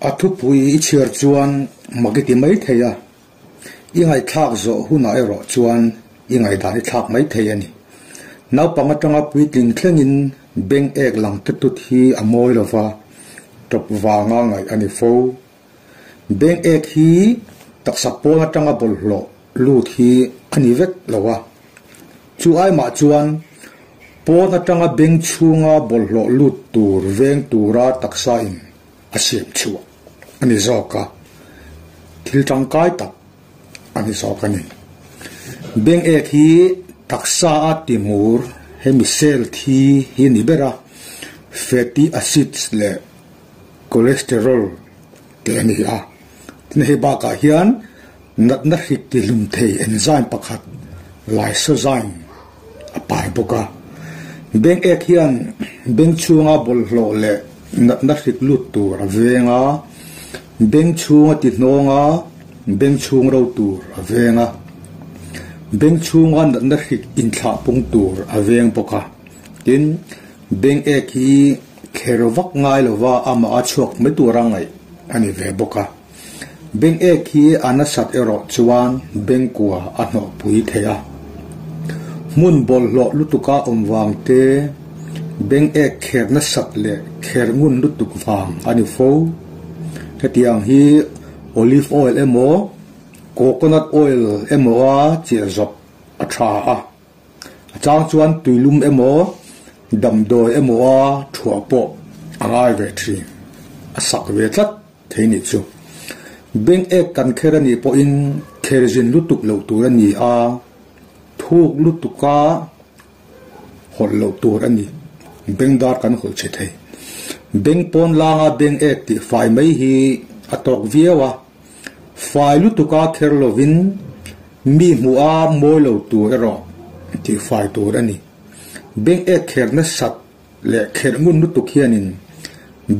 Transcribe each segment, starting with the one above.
A thupui i chhiar chuan mak i ti mai thei a, i ngaihthlak zawh hunah erawh chuan i ngaihdan i thlak mai thei a ni. Naupang atanga puitling thlengin beng ek lang te tut hi a mawi lova, tawp vanga ngaih a ni fo. Beng ek hi taksa pawn atanga bawlhhlawh lut hi a ni vek lo a, chu ai mah chuan pawn atanga beng chhunga bawlhhlawh lut tur veng tura taksa in a siam chhuah a ni zawk a, thil tangkai tak a ni zawk a ni. Beng ek hi taksa a timur hemi cell thi hi a ni ber a, fatty acids leh cholesterol te a ni a. Tin hei bakah hian natna hrik tihlum thei enzyme pakhat lysozyme a pai bawk a. Beng ek hian beng chhunga bawlhhlawh leh natna hrik lut tur a veng a, beng chhunga ti hnawng a, beng chhung ro tur a veng a, beng chhunga natna hrik inthlah pung tur a veng bawk a. Tin, beng ek hi Kher vak ngai lova amah a chhuak mai tura ngaih a ni ve bawk a. Beng ek hi a nasat erawh chuan bengkua a hnawhpui thei a. Hmun bawlhhlawh lutuka awm vang te, beng ek kher nasat leh kher ngun lutuk vang a ni fo. Hetiang hi olive oil emaw, coconut oil emaw a chiah zawp a tha a. A chang chuan tuilum emaw, damdawi emaw a thuah pawh a ngai ve thin. A sak ve tlat thei nih chu. Bank ek kan kher a nih pawhin kher zin lutuk loh tur a ni a, thuk lutuka hawlh loh tur a ni. Bank dar kan hawlh chhe thei. Bank pawn langa bank ek tih fai mai hi a tawk viau a. Fai lutuka kher lovin mi hmuh a mawi lo tur erawh tih fai tur a ni. Beng ek kher nasat leh kherh ngun lutuk hianin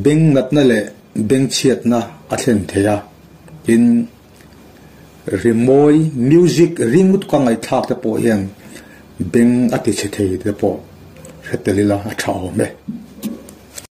beng natna leh beng chhiatna a thlen thei a. Tin, rimawi, music, ring lutuka ngaihthlak te pawh hian beng a ti chhe thei te pawh hre tel ila a tha awm e.